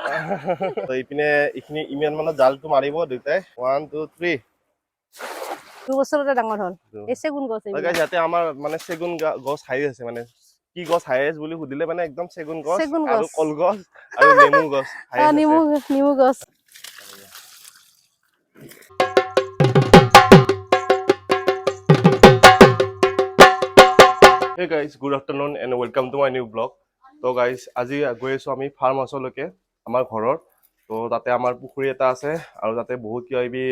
তো ইপিনে এইখিনি ইমান মানত জালটো মাৰিব দুটাই। 1, 2, 3। 2 বছৰতে ডাঙৰ হ'ল এই চেগুন গছ এইবিলাক। ইয়াতে আমাৰ মানে চেগুন গছ হাই আছে। মানে কি গছ হাইয়েষ্ট বুলি সুধিলে মানে একদম চেগুন গছ চেগুন আৰু গছ। কলগছ আৰু নেমু গছ highest নেমু আছে। নেমু গছ। Hey guys, good afternoon and welcome to my new vlog. তো গাইজ, আজি গৈ আছোঁ আমি ফাৰ্ম হাউচলৈকে আমাৰ ঘৰৰ। তো তাতে আমাৰ পুখুৰী এটা আছে আৰু তাতে বহুত কিবা কিবি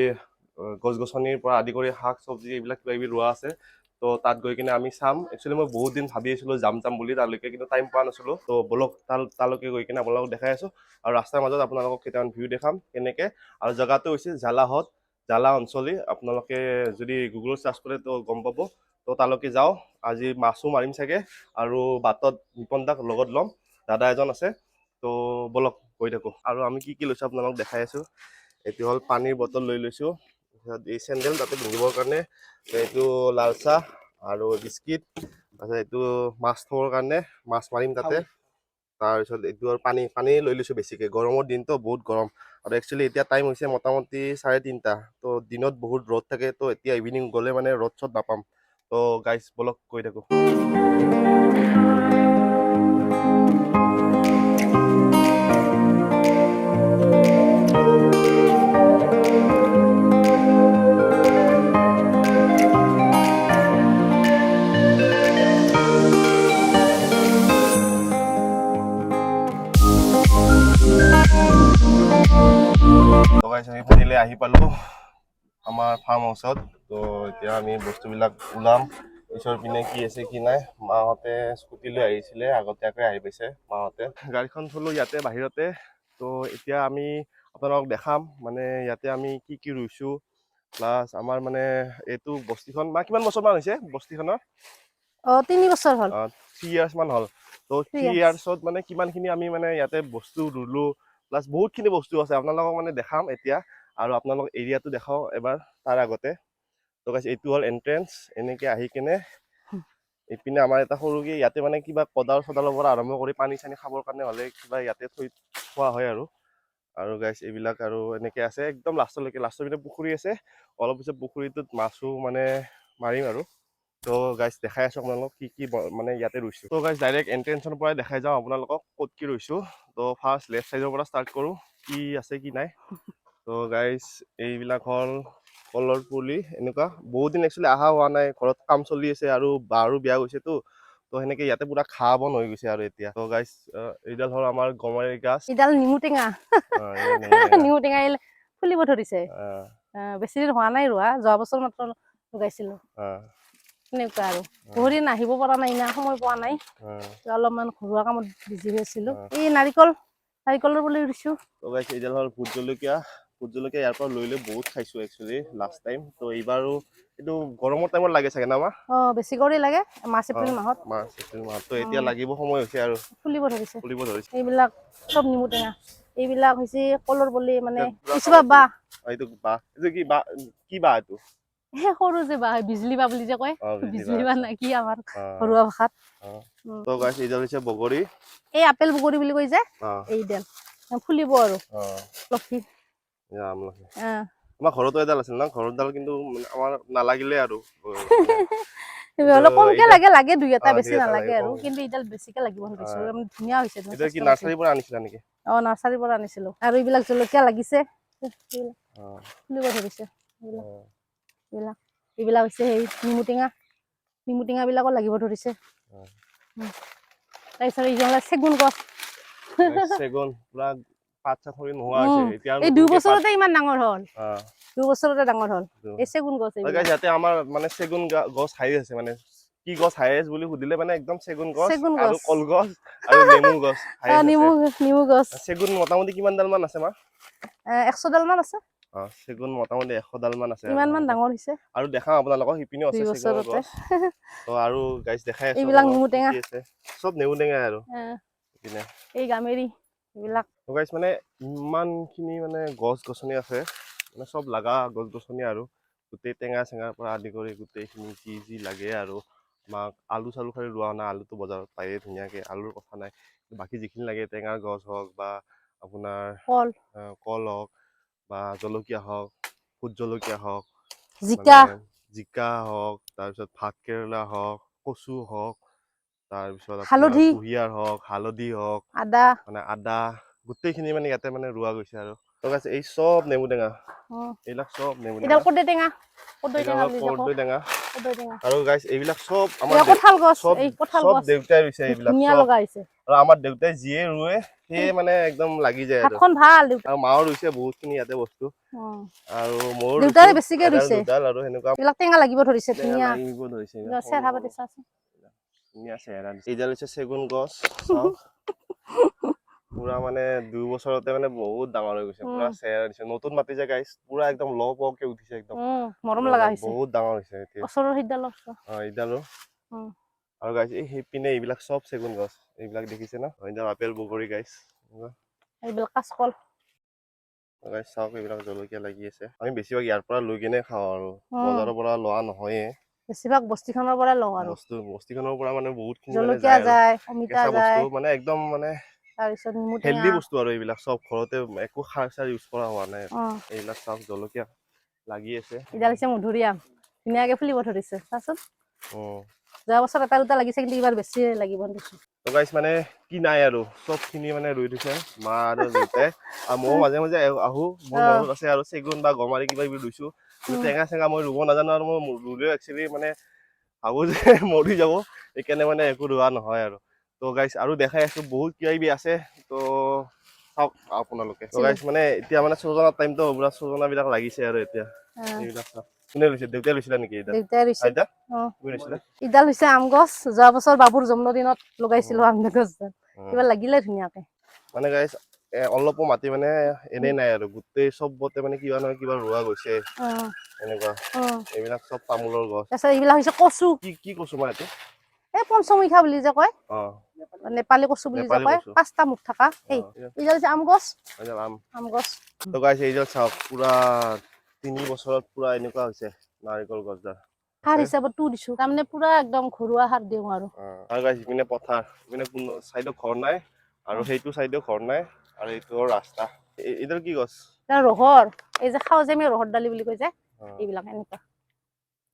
গছ গছনিৰ পৰা আদি কৰি শাক চব্জি এইবিলাক কিবা কিবি ৰোৱা আছে। তো তাত গৈ কিনে আমি চাম। একচুৱেলি মই বহুত দিন ভাবি আছিলোঁ যাম যাম বুলি তালৈকে, কিন্তু টাইম পোৱা নাছিলোঁ। তো ব'লক, তালৈকে গৈ কিনে আপোনালোকক দেখাই আছোঁ আৰু ৰাস্তাৰ মাজত আপোনালোকক কেইটামান ভিউ দেখাম কেনেকৈ। আৰু জেগাটো হৈছে জালাহত, জালা অঞ্চলি। আপোনালোকে যদি গুগলত চাৰ্চ কৰে তো গম পাব। তো তালৈকে যাওঁ, আজি মাছো মাৰিম চাগে আৰু বাটত নিপন দাক লগত ল'ম, দাদা এজন আছে। তো ব'লক, গৈ থাকোঁ। আৰু আমি কি কি লৈছোঁ আপোনালোকক দেখাই আছোঁ। এইটো হ'ল পানীৰ বটল লৈ লৈছোঁ, তাৰপিছত এই চেণ্ডেল তাতে পিন্ধিবৰ কাৰণে, এইটো লাল চাহ আৰু বিস্কিট, তাৰপিছত এইটো মাছ থ'বৰ কাৰণে, মাছ মাৰিম তাতে। তাৰপিছত এইটো আৰু পানী পানী লৈ লৈছোঁ বেছিকৈ, গৰমৰ দিনটো বহুত গৰম। আৰু একচুৱেলি এতিয়া টাইম হৈছে মোটামুটি 3:30। তো দিনত বহুত ৰ'দ থাকে, তো এতিয়া ইভিনিং গ'লে মানে ৰ'দ চ'দ নাপাম। তো গাইজ, ব'লক, গৈ থাকোঁ। তো গাইজ, আমি ফাইনেলি আহি পালোঁ আমাৰ ফাৰ্ম হাউচত। তো এতিয়া আমি বস্তুবিলাক ওলাম, পিছৰ পিনে কি আছে কি নাই। মাহঁতে স্কুটি লৈ আহিছিলে, আগতীয়াকৈ আহি পাইছে মাহঁতে। গাড়ীখন থলোঁ ইয়াতে বাহিৰতে। তো এতিয়া আমি আপোনালোকক দেখাম মানে ইয়াতে আমি কি কি ৰুইছোঁ, প্লাছ আমাৰ মানে এইটো বস্তিখন বা কিমান বছৰমান হৈছে বস্তিখনৰ? 3 বছৰ হ'ল। 3 ইয়াৰ্ছ মান হ'ল। তো Three 3 years. ইয়াৰ্ছত মানে কিমানখিনি আমি মানে ইয়াতে বস্তু ৰুলো, প্লাছ বহুতখিনি বস্তু আছে, আপোনালোকক মানে দেখাম এতিয়া। আৰু আপোনালোক এৰিয়াটো দেখাওঁ এবাৰ তাৰ আগতে। তো গাইছ, এইটো হ'ল এণ্ট্ৰেঞ্চ। এনেকে আহি কেনে এইপিনে আমাৰ এটা সৰুকে ইয়াতে মানে কিবা কোদাল চদালৰ পৰা আৰম্ভ কৰি পানী চানী খাবৰ কাৰণে হ'লে কিবা ইয়াতে থৈ থোৱা হয় আৰু। আৰু গাইছ, এইবিলাক আৰু এনেকে আছে একদম লাষ্টলৈকে। লাষ্টৰ পিনে পুখুৰী আছে, অলপ পিছত পুখুৰীটোত মাছো মানে মাৰিম আৰু। তো গাইছ, দেখাই আছোঁ আপোনালোকক কি কি মানে ইয়াতে ৰুইছোঁ। তো গাইছ, ডাইৰেক্ট এণ্ট্ৰেঞ্চৰ পৰাই দেখাই যাওঁ আপোনালোকক ক'ত কি ৰুইছোঁ। তো ফাৰ্ষ্ট লেফ্ট ছাইডৰ পৰা ষ্টাৰ্ট কৰোঁ, কি আছে কি নাই। তো গাইছ, এইবিলাক হ'ল কলৰ পুলি। এনেকুৱা বহুত দিন একচুৱেলি অহা হোৱা নাই, ঘৰত কাম চলি আছে আৰু বাৰো বিয়া গৈছেতো। তো সেনেকে ইয়াতে পুৰা ঘাঁহ বন হৈ গৈছে আৰু এতিয়া। তো গাইছ, এইডাল হ'ল আমাৰ গমাৰি গাছ। এইডাল নেমু টেঙা। এইডাল নেমু টেঙা। নেমু টেঙা এই ফুলিব ধৰিছে। বেছি দিন হোৱা নাই ৰোৱা, যোৱা বছৰ মাত্ৰ লগাইছিলো। সেনেকুৱা আৰু বহুত দিন আহিব পৰা নাই না, সময় পোৱা নাই। অলপমান ঘৰুৱা কামত বিজি হৈ আছিলো। এই নাৰিকল, নাৰিকলৰ পুলি ৰুইছো। তো গাইছ, এইডাল হ'ল ভোট জলকীয়া। ভোট জলকীয়া ইয়াৰ পৰা লৈ লৈ বহুত খাইছো একচুৱেলি লাষ্ট টাইম। তো এইবাৰো এইটো গৰমৰ টাইমত লাগে চাগে না মা? অ, বেছি কৰি লাগে মাৰ্চ এপ্ৰিল মাহত। মাৰ্চ এপ্ৰিল মাহত। তো এতিয়া লাগিব সময় হৈছে আৰু। ফুলিব ধৰিছে। ফুলিব ধৰিছে। এইবিলাক চব নেমু টেঙা। এইবিলাক হৈছে কলৰ পুলি মানে এতিয়া পুৰা কিছুমান বাঁহ। এইটো বাঁহ, এইটো কি বাঁহ? কি বাঁহ এইটো? সেই সৰু যে বাঁহ, বিজলী বাঁহ বুলি যে কয়। বিজলী বিজলী বাঁহ। বাঁহ না কি আমাৰ ঘৰুৱা ভাষাত। তো গাইছ, এইডাল হৈছে বগৰী। এই আপেল বগৰী বুলি কয় যে, এইডাল ফুলিব আৰু লক্ষী। এয়া আমলখি। অ। আমাৰ ঘৰতো এডাল আছিল ন, ঘৰত ডাল কিন্তু মানে আমাৰ নালাগিলে আৰু। অলপ কমকে লাগে, লাগে দুই এটা, দুই বেছি এটা নালাগে লাগে, আৰু। কম। কিন্তু এইডাল বেছিকে লাগিব যেন পাইছো। মানে ধুনীয়া হৈছে একদম, এতিয়া কি স্বাস্থ্য হৈছে। নাৰ্চাৰীৰ পৰা আনিছিলা নেকি? অ, নাৰ্চাৰীৰ পৰা আনিছিলো। আৰু এইবিলাক জলকীয়া লাগিছে, এইবিলাক ফুলিব ধৰিছে এইবিলাক। এইবিলাক এইবিলাক হৈছে সেই নেমু টেঙা। নেমু টেঙা বিলাকো লাগিব ধৰিছে। তাৰপিছত এই যে চেগুন গছ। চেগুন পুৰা পাত চাত সৰি নোহোৱা হৈছে এতিয়া আৰু এই দুই নতুনকে পাত- বছৰতে ইমান ডাঙৰ হ'ল। 2 বছৰতে ডাঙৰ হ'ল এই চেগুন গছ তো এইবিলাক। guys, ইয়াতে আমাৰ মানে চেগুন গছ হাই আছে। মানে কি গছ হাইয়েষ্ট বুলি সুধিলে মানে একদম চেগুন গছ চেগুন আৰু গছ। কলগছ আৰু নেমু গছ highest নেমু আছে। নেমু গছ। চেগুন মোটামুটি কিমান ডাল মান আছে মা? 100 ডাল মান আছে। অ, চেগুন মোটামুটি 100 ডাল মান আছে আৰু। ইমান মান ডাঙৰ হৈছে। আৰু দেখাম আপোনালোকক, সিপিনেও আছে দুই চেগুনৰ বছৰতে। গছ। তো আৰু গাইছ, দেখাই আছো এইবিলাক আপোনালোকক নেমু কি টেঙা। কি আছে। চব নেমু টেঙাই আৰু ইপিনে। এই গামেৰি এইবিলাক। তো গাইছ, মানে ইমানখিনি মানে গছ গছনি আছে, মানে চব লগা গছ গছনি আৰু গোটেই টেঙা চেঙাৰ পৰা আদি কৰি গোটেইখিনি যি যি লাগে আৰু আমাক। আলু চালু খালি ৰোৱা নাই, আলুটো বজাৰত পায়েই ধুনীয়াকে, আলুৰ কথা নাই। বাকী যিখিনি লাগে, টেঙাৰ গছ হওক বা আপোনাৰ কল, কল হওক বা জলকীয়া হওক, ভোট জলকীয়া হওক, জিকা, মানে জিকা হওক, তাৰপিছত ভাত কেৰেলা হওক, কচু হওক, তাৰপিছত আপোনাৰ হালধি। কুঁহিয়াৰ হওক, হালধি হওক, আদা, মানে আদা, গোটেইখিনি মানে ইয়াতে মানে ৰোৱা গৈছে আৰু। তো গাইছ, এই চব নেমু টেঙা, এইবিলাক চব নেমু এডাল টেঙা, কৰ্দৈ টেঙা, কৰ্দৈ এইবিলাক টেঙা হ'ল বুলি যে কওঁ, কৰ্দৈ টেঙা। কৰ্দৈ টেঙা। আৰু গাইছ, এইবিলাক চব আমাৰ এয়া কঁঠাল গছ, চব এই কঁঠাল চব গছ দেউতাই ৰুইছে এইবিলাক ধুনীয়া চব। লগা হৈছে। আৰু আমাৰ দেউতাই যিয়ে ৰুৱে সেয়ে মানে একদম লাগি যায় আৰু। হাতখন ভাল দেউতা। আৰু মাও ৰুইছে বহুতখিনি ইয়াতে বস্তু। আৰু ময়ো দেউতাৰে ৰুইছো, বেছিকে এডাল ৰুইছে। দুডাল আৰু সেনেকুৱা। এইবিলাক টেঙা লাগিব ধৰিছে, টেঙা ধুনীয়া। লাগিব ধৰিছে, এইবিলাক সৰু চেহেৰা সৰু। পাতি চাচোন। ধুনীয়া চেহেৰা দিছে। এইডাল হৈছে চেগুন গছ, চাওক। পুৰা মানে 2 বছৰতে মানে বহুত ডাঙৰ হৈ গৈছে, পুৰা চেহেৰা দিছে। নতুন মাটি যে গাইছ, পুৰা একদম ল পকে উঠিছে একদম। মৰম লগা হৈছে। বহুত ডাঙৰ হৈছে এতিয়া। ওচৰৰ সেইডাল ওচৰ। অ, এইডালো। আৰু গাইছ, এই সেইপিনে এইবিলাক চব চেগুন গছ, এইবিলাক দেখিছে ন? এইডাল আপেল বগৰী গাইছ। এইবিলাক কাচকল। গাইছ চাওক, এইবিলাক জলকীয়া লাগি আছে। আমি বেছিভাগ ইয়াৰ পৰা লৈ কিনে খাওঁ আৰু, বজাৰৰ পৰা লোৱা নহয়ে। বেছিভাগ বস্তিখনৰ পৰাই লওঁ আৰু। বস্তিখনৰ পৰা মানে বহুতখিনি মানে জলকীয়া যায় আৰু। যায়, অমিতা কেঁচা যায়। বস্তু মানে একদম মানে তাৰপিছত নেমু টেঙা। হেল্ডি বস্তু আৰু এইবিলাক চব ঘৰতে একো সাৰ চাৰ ইউজ কৰা হোৱা নাই। এইবিলাক চাওক, জলকীয়া লাগি আছে। এইডাল হৈছে মধুৰিআম, ধুনীয়াকে ফুলিব ধৰিছে। চাচোন। যোৱা বছৰ এটা দুটা লাগিছে, কিন্তু এইবাৰ বেছি লাগিব দেখিছো। তো গাইছ, মানে কি নাই আৰু, চবখিনি মানে ৰুই থৈছে মা আৰু দেউতাই। আৰু ময়ো মাজে মাজে আহো, মোৰ মনত আছে আৰু চেগুন বা গমাৰি কিবা কিবি ৰুইছো। কিন্তু টেঙা চেঙা মই ৰুব নাজানো আৰু মই ৰুলেও একচুৱেলি মানে ভাবো যে মৰি যাব, সেইকাৰণে মানে একো ৰোৱা নহয় আৰু। তো গাইছ, আৰু দেখাই আছো বহুত কিবা কিবি আছে, তো চাওক আপোনালোকে। তো গাইছ, মানে এতিয়া মানে ছজনাৰ টাইমটো, পুৰা ছজনাবিলাক লাগিছে আৰু এতিয়া। এইবিলাক চাওক। কোনে ৰুইছে? দেউতাই ৰুইছিলে নেকি এইডাল? দেউতাই ৰুইছে। আইতা? অ। তুমি ৰুইছিলা? ইডাল হৈছে আম গছ, যোৱা বছৰ বাবুৰ জন্মদিনত লগাইছিলো আম গছডাল। কিবা লাগিলে ধুনীয়াকে। মানে গাইছ, অলপো মাটি মানে এনেই নাই আৰু, গোটেই চবতে মানে কিবা নহয় কিবা ৰোৱা গৈছে। এনেকুৱা। এইবিলাক চব তামোলৰ গছ। তাৰপিছত এইবিলাক হৈছে কচু। কি কি কচু মা এইটো? এই পঞ্চমুখা বুলি যে কয়, নেপালী কচু বুলি যে নেপালী কয়, কচু। 5টা মুখ থকা। এই এইডাল হৈছে আম গছ। এইডাল আম। আম গছ। তো গাইছ, এইডাল চাওক, পুৰা 3 বছৰত পুৰা এনেকুৱা হৈছে নাৰিকল গছডাল। সাৰ হিচাপত তো দিছো, তাৰমানে পুৰা একদম ঘৰুৱা সাৰ দিওঁ আৰু। আৰু গাইছ, ইপিনে পথাৰ, ইপিনে কোনো চাইডত ঘৰ নাই আৰু সেইটো চাইডেও ঘৰ নাই আৰু এইটো ৰাস্তা। এইডাল কি গছ? তাৰ ৰহৰ, এই যে খাওঁ যে আমি ৰহৰ দালি বুলি কয় যে, এইবিলাক এনেকুৱা।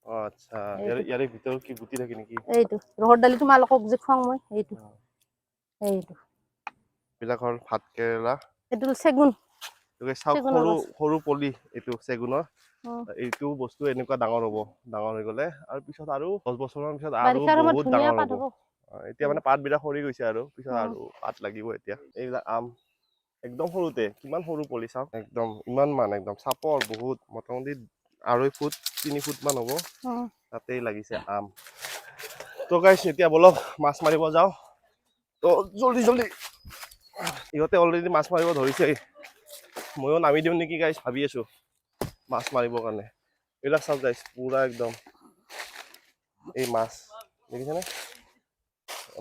অ, আচ্ছা। এইটো। ইয়াৰে ভিতৰত কি গুটি থাকে নেকি? এইটো ৰহৰ দালি তোমালোকক যে খুৱাওঁ মই, এইটো। এইটো। এইবিলাক হ'ল ভাত কেৰেলা। এইটো চেগুন। এইটো চাওক, চেগুনৰ গছ। সৰু পুলি এইটো চেগুনৰ। এইটো বস্তু এনেকুৱা ডাঙৰ হ'ব, ডাঙৰ হৈ গ'লে আৰু পিছত আৰু 10 বছৰৰ পিছত আৰু বাৰিষাৰ সময়ত বহুত ধুনীয়া ডাঙৰ পাত হ'ব। হ'ব। এতিয়া মানে পাতবিলাক সৰি গৈছে আৰু পিছত আৰু পাত লাগিব এতিয়া। এইবিলাক আম একদম সৰুতে, কিমান সৰু পুলি চাওক, একদম ইমান মান, একদম চাপৰ বহুত, মোটামুটি 2.5 ফুট 3 ফুট মান হ'ব। তাতেই লাগিছে আম। তো গাইছ, এতিয়া বলক মাছ মাৰিব যাওঁ। তো জল্দি জল্দি, ইহঁতে অলৰেডি মাছ মাৰিব ধৰিছে, ময়ো নামি দিওঁ নেকি গাইছ, ভাবি আছো মাছ মাৰিবৰ কাৰণে। এইবিলাক চাওক গাইছ, পুৰা একদম এই মাছ দেখিছেনে,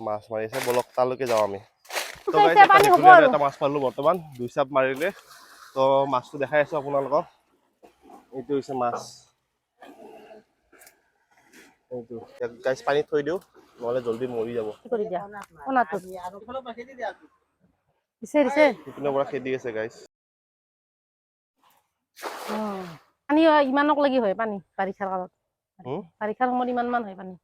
মাছ মাৰি আছে। বলক তালৈকে যাওঁ আমি। তো এতিয়া গাইছ, এটা পানী হ'ব ভেকুলী আৰু আৰু। এটা মাছ পালো বৰ্তমান, 2 চাপ মাৰিলে। তো মাছটো দেখাই আছো আপোনালোকক, এইটো হৈছে মাছ। এইটো ইয়াক গাইছ পানীত থৈ দিওঁ, নহ'লে জল্দি মৰি যাব। কি কৰি দিয়া কোনাটোত দিছে দিছে। সিপিনৰ পৰা খেদি আছে গাইছ। পানী হয়, ইমানক লাগি হয় পানী বাৰিষাৰ কালত। বাৰিষাৰ সময়ত ইমান মান হয় পানী।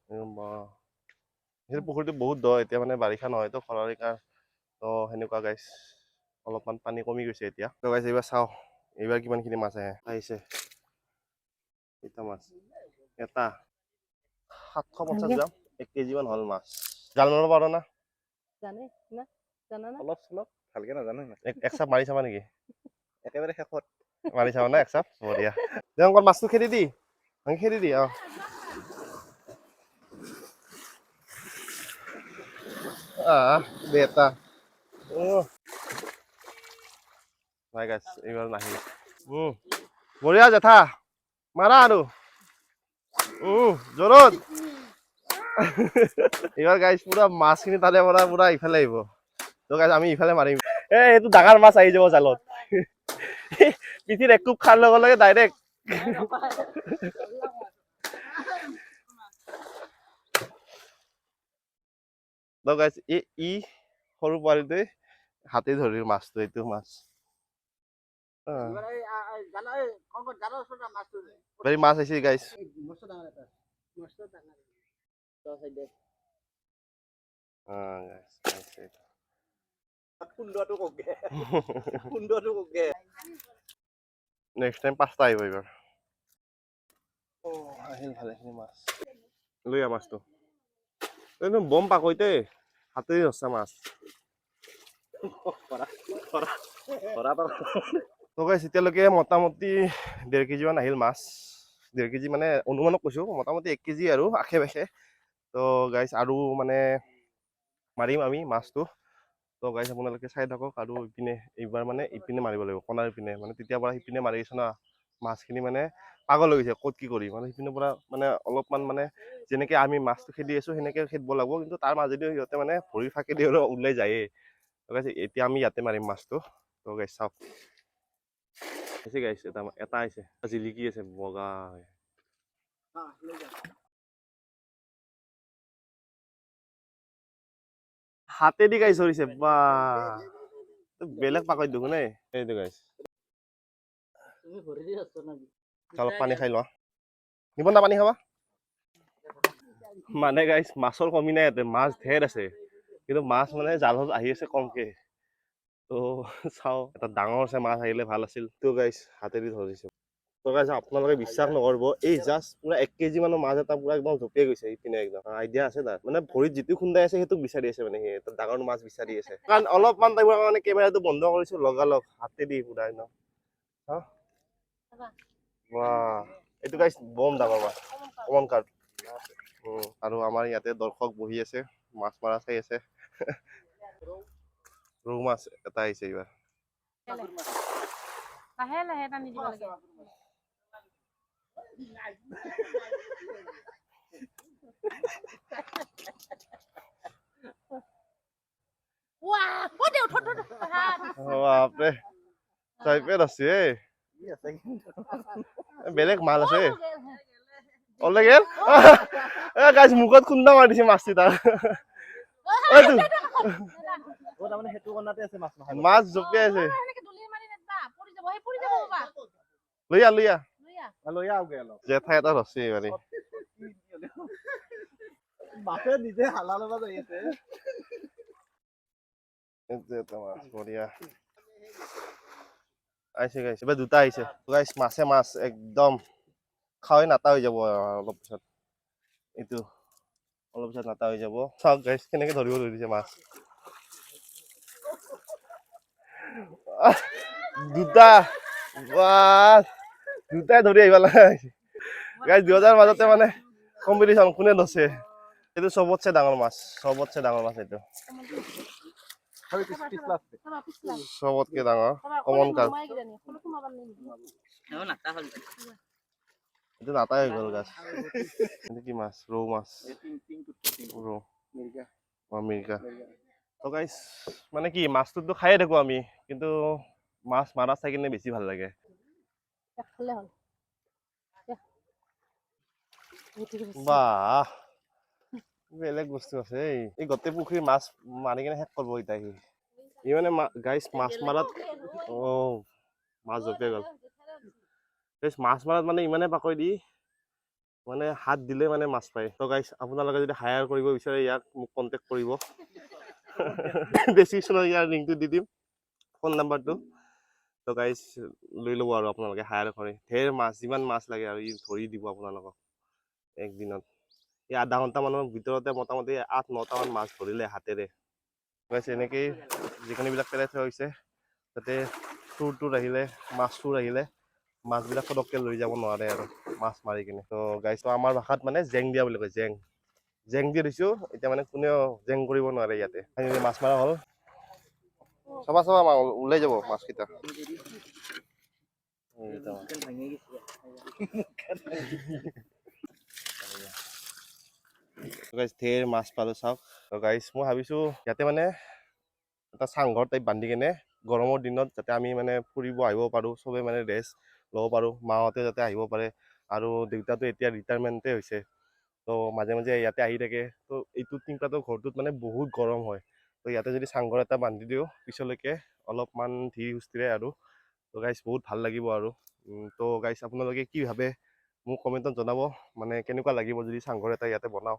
সেই পুখুৰীটো বহুত দ, এতিয়া মানে বাৰিষা নহয় তো, খৰালি কাৰ তো সেনেকুৱা গাইছ, অলপমান পানী কমি গৈছে এতিয়া। তো গাইছ, এইবাৰ চাওঁ এইবাৰ কিমানখিনি মাছ আহে। আহিছে এটা মাছ, এটা 750 এনেকে? গ্ৰাম, 1 কেজি মান হ'ল মাছ। জাল মাৰিব পাৰ না? জানে না? জানা না? অলপ চলপ, ভালকে নাজানো ইমান। এক চাপ মাৰি চাবা নেকি? একেবাৰে শেষত। মাৰি চাবা না এক চাপ? বঢ়িয়া। দে অংকল, মাছটো খেদি দি, ভাঙি খেদি দি। অ, আহ, দে এটা। নাই গাইছ, এইবাৰ নাহিল। বঢ়িয়া জেঠা, মাৰা আৰু। জোৰত। এইবাৰ গাইছ পুৰা মাছখিনি তাৰে পৰা পুৰা ইফালে আহিব। তো গাইছ, আমি ইফালে মাৰিম। এইটো ডাঙৰ মাছ আহি যাব জালত। পিঠিত এক কোব খাৰ লগে লগে ডাইৰেক্ট। তো গাইছ, ই সৰু পোৱালিটোৱে হাতে ধৰিল মাছটো, এইটো মাছ। এই মাছ আহিছে গাইছ। খুন্দুৱাটো কগে, খুন্দুৱাটো কগে। নেক্সট টাইম পাঁচটা আহিব এইবাৰ। অ' আহিল ভালেখিনি মাছ। লৈ আহ মাছটো। একদম বম পাকৈতে হাতেৰে ধৰছা মাছ। তো গাইছ, এতিয়ালৈকে মোটামুটি 1.5 কেজি মান আহিল মাছ। 1.5 কেজি মানে অনুমানত কৈছোঁ, মোটামুটি 1 কেজি আৰু আশে পাশে। তো গাইছ, আৰু মানে মাৰিম আমি মাছটো। তো গাইছ, আপোনালোকে চাই থাকক। আৰু ইপিনে এইবাৰ মানে ইপিনে মাৰিব লাগিব, কণাৰ ইপিনে। মানে তেতিয়াৰ পৰা সিপিনে মাৰি আছো না, মাছখিনি মানে পাগল হৈ গৈছে, ক'ত কি কৰি। মানে সিপিনৰ পৰা মানে অলপমান মানে যেনেকে আমি মাছটো খেদি আছো সেনেকে খেদিব লাগিব, কিন্তু তাৰ মাজেদিও সিহঁতে মানে ভৰি ফাঁকি দি হ'লেও ওলাই যায়েই। তো গাইছ, এতিয়া আমি ইয়াতে মাৰিম মাছটো। তো গাইছ, চাওক, আহিছে গাইছ, এটা এটা আহিছে, জিলিকি আছে বগা হৈ। হাতেদি গাইছ ধৰিছে বা, বেলেগ পাকৈত দেখোন এই। এইটো গাইছ, অলপ পানী খাই লোৱা। নিবন দা, পানী খাবা? মানে গাইছ, মাছৰ কমি নাই ইয়াতে, মাছ ঢেৰ আছে, কিন্তু মাছ মানে জালত আহি আছে কমকে। তো চাওঁ, এটা ডাঙৰ চাই মাছ আহিলে ভাল আছিল। তো গাইছ, হাতেদি ধৰিছে। তো গাইছ, আপোনালোকে বিশ্বাস নকৰিব, এই জাষ্ট পুৰা 1 কেজি মানৰ মাছ এটা পুৰা একদম জঁপিয়াই গৈছে ইপিনে। একদম আইডিয়া আছে তাৰ, মানে ভৰিত যিটো খুন্দাই আছে সেইটোক বিচাৰি আছে। মানে সি এটা ডাঙৰ মাছ বিচাৰি আছে, কাৰণ অলপমান টাইমৰ কাৰণে কেমেৰাটো বন্ধ কৰিছো, লগালগ হাতেদি পুৰা একদম। হা বাহ, এইটো গাইছ বম ডাঙৰ মাছ, কমন কাৰ্প। আৰু আমাৰ ইয়াতে দৰ্শক বহি আছে, মাছ মাৰা চাই আছে। ৰৌ মাছ এটা আহিছে এইবাৰ। লাহে লাহে টানি দিব লাগে। ৱাহ, অ দেউ, থ থ থ। বাপৰে, চাইপেট আছে এই। বেলেগ মাল আছে। ওলাই গেল। এ গাইছ, মুখত খুন্দা মাৰি দিছে মাছটো তাৰ। এইটো অ, তাৰমানে সেইটো কণাতে আছে মাছ নহয়? মাছ জঁপিয়াই আছে। সেনেকে দলি মাৰি নেদবা, পৰি যাব, সেই পৰি যাব বাবা। লৈ আহ, লৈ আহ। লৈ আহ। লৈ আহোগে অলপ। জেঠাই এটা ধৰছে এইবাৰে। মাছে নিজে হালা ল'ব যাই আছে। এইটো এটা মাছ বঢ়িয়া আহিছে গাইছ, এইবাৰ দুটা আহিছে গাইছ। মাছে মাছ একদম খাৱাই নাটা হৈ যাব অলপ পিছত। এইটো অলপ পিছত নাটা হৈ যাব। চাওক গাইছ, কেনেকে ধৰিব ধৰিছে মাছ। দুটা বাহ, দুটাই ধৰি আহিব লাগে গাইছ। দুয়োটাৰ মাজতে মানে কম্পিটিশ্যন, কোনে ধৰছে। এইটো চবতছে ডাঙৰ মাছ, চবতছে ডাঙৰ মাছ এইটো। পিছলা আছে। চাবা, পিছলা। চবতকে ডাঙৰ চাবা, কমন খোলত কাৰ্প। সোমাই কিজানি, খোলত সোমাব নেকি? এইটো নাটাই হৈ গ'ল গাছ। এইটো কি মাছ? ৰৌ মাছ। ৰৌ। মিৰ্গা। অ, মিৰ্গা। তো গাইছ, মানে কি, মাছটোতো খায়ে থাকো আমি, কিন্তু মাছ মাৰা চাই কিনে বেছি ভাল লাগে। এক খালে হ'ল। দে। এইটো কি বস্তু? বাহ, বেলেগ বস্তু আছে এই। এই গোটেই পুখুৰী মাছ মাৰি কিনে শেষ কৰিব এতিয়া সি। ই মানে গাইছ, মাছ মাৰাত, অ, মাছ জঁপিয়াই গ'ল। গাইছ, মাছ মাৰাত মানে ইমানে পাকৈত ই, মানে হাত দিলে মানে মাছ পায়। তো গাইছ, আপোনালোকে যদি হায়াৰ কৰিব বিচাৰে ইয়াক, মোক কণ্টেক্ট কৰিব। ডেছক্ৰিপশ্যনত ইয়াৰ লিংকটো দি দিম, ফোন নাম্বাৰটো। তো গাইছ, লৈ ল'ব আৰু আপোনালোকে হায়াৰ কৰি ঢেৰ মাছ, যিমান মাছ লাগে আৰু ই ধৰি দিব আপোনালোকক একদিনত। এই আধা ঘণ্টামানৰ ভিতৰতে মোটামুটি 8-9টামান মাছ ধৰিলে হাতেৰে। গাইছ, এনেকেই জিকনিবিলাক পেলাই থোৱা হৈছে, যাতে চোৰ তোৰ আহিলে, মাছ চোৰ আহিলে মাছবিলাক পটককৈ লৈ যাব নোৱাৰে আৰু মাছ মাৰি কিনে। তো গাইছ, আমাৰ ভাষাত মানে জেং দিয়া বুলি কয়, জেং। জেং দি দিছোঁ এতিয়া, মানে কোনেও জেং কৰিব নোৱাৰে ইয়াতে। ফাইনেলি মাছ মাৰা হ'ল। চাবা চাবা, ওলাই যাব মাছকেইটা। এইকেইটা মাছ। ভাঙি গৈছে। গাইছ, ঢেৰ মাছ পালোঁ, চাওক। তো গাইছ, মই ভাবিছোঁ ইয়াতে মানে এটা চাংঘৰ টাইপ বান্ধি কিনে গৰমৰ দিনত যাতে আমি মানে ফুৰিব আহিব পাৰোঁ, চবে মানে ৰেষ্ট ল'ব পাৰোঁ, মাহঁতে যাতে আহিব পাৰে। আৰু দেউতাটো এতিয়া ৰিটায়াৰমেণ্টে হৈছে, তো মাজে মাজে ইয়াতে আহি থাকে। তো এইটো টিংপাতৰ ঘৰটোত মানে বহুত গৰম হয়। তো ইয়াতে যদি চাংঘৰ এটা বান্ধি দিওঁ পিছলৈকে অলপমান ধীৰ সুস্থিৰে আৰু, তো গাইজ বহুত ভাল লাগিব আৰু। তো গাইজ, আপোনালোকে কি ভাবে মোক কমেণ্টত জনাব, মানে কেনেকুৱা লাগিব যদি চাংঘৰ এটা ইয়াতে বনাওঁ।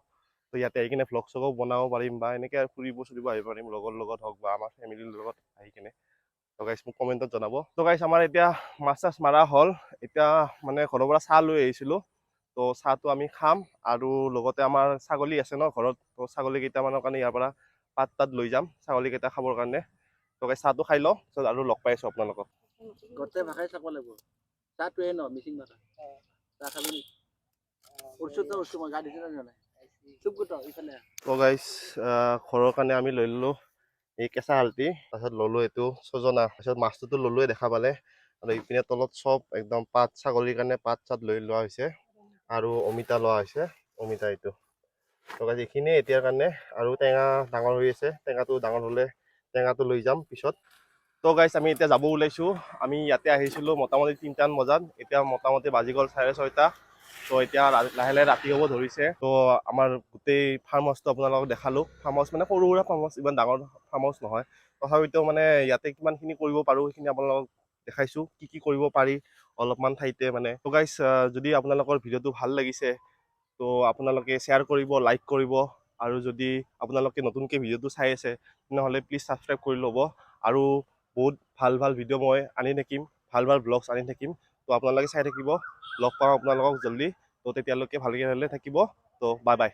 তো ইয়াতে আহি কিনে ভ্লগ চগো বনাব পাৰিম বা এনেকৈ আৰু ফুৰিব চুৰিব আহিব পাৰিম, লগৰ লগত হওক বা আমাৰ ফেমিলিৰ লগত আহি কিনে। তো গাইজ, মোক কমেণ্টত জনাব। তো গাইজ, আমাৰ এতিয়া মাছ চাছ মাৰা হ'ল। এতিয়া মানে ঘৰৰ পৰা চাহ লৈ আহিছিলোঁ, তো চাহটো আমি খাম আৰু লগতে আমাৰ ছাগলী আছে ন ঘৰত, তো ছাগলী কেইটামানৰ কাৰণে ইয়াৰ পৰা পাত তাত লৈ যাম ছাগলীকেইটা খাবৰ কাৰণে। তো গাইজ, চাহটো খাই লওঁ, পিছত আৰু লগ পাই আছোঁ আপোনালোকক। গোটেই ভাষাই চাব লাগিব। চাহটোৱে ন মিচিং ভাষা। চাহ খাবি নেকি? উঠছো তো উঠছো, মই গা দিছো নাই। চুপ গোট ইফালে। তো গাইজ, ঘৰৰ কাৰণে আমি লৈ ল'লোঁ এই কেঁচা হালধি, তাৰপিছত ল'লোঁ এইটো ছজনা, তাৰপিছত মাছটোতো ল'লোৱে দেখা পালে। আৰু ইপিনে তলত চব একদম পাত, ছাগলীৰ কাৰণে পাত চাত লৈ লোৱা হৈছে আৰু অমিতা লোৱা হৈছে, অমিতা এইটো। তো গাইজ, এইখিনিয়ে এতিয়াৰ কাৰণে। আৰু টেঙা ডাঙৰ হৈ আছে, টেঙাটো ডাঙৰ হ'লে টেঙাটো লৈ যাম পিছত। তো গাইজ, আমি এতিয়া যাব ওলাইছোঁ। আমি ইয়াতে আহিছিলোঁ মোটামুটি 3টামান বজাত, এতিয়া মোটামুটি বাজি গ'ল 6:30। তো এতিয়া লাহে লাহে ৰাতি হ'ব ধৰিছে। তো আমাৰ গোটেই ফাৰ্ম হাউচটো আপোনালোকক দেখালোঁ। ফাৰ্ম হাউচ মানে সৰু সুৰা ফাৰ্ম হাউচ, ইমান ডাঙৰ ফাৰ্ম হাউচ নহয়। তথাপিতো মানে ইয়াতে কিমানখিনি কৰিব পাৰোঁ সেইখিনি আপোনালোকক দেখাইছোঁ, কি কি কৰিব পাৰি অলপমান ঠাইতে মানে। তো গাইজ, যদি আপোনালোকৰ ভিডিঅ'টো ভাল লাগিছে, তো আপোনালোকে শ্বেয়াৰ কৰিব, লাইক কৰিব আৰু যদি আপোনালোকে নতুনকৈ ভিডিঅ'টো চাই আছে, তেনেহ'লে প্লিজ ছাবস্ক্ৰাইব কৰি ল'ব। আৰু বহুত ভাল ভাল ভিডিঅ' মই আনি থাকিম, ভাল ভাল ব্লগছ আনি থাকিম। তো আপোনালোকে চাই থাকিব। লগ পাম আপোনালোকক জল্দি। তো তেতিয়ালৈকে ভালকে ভালে থাকিব। তো বাই বাই।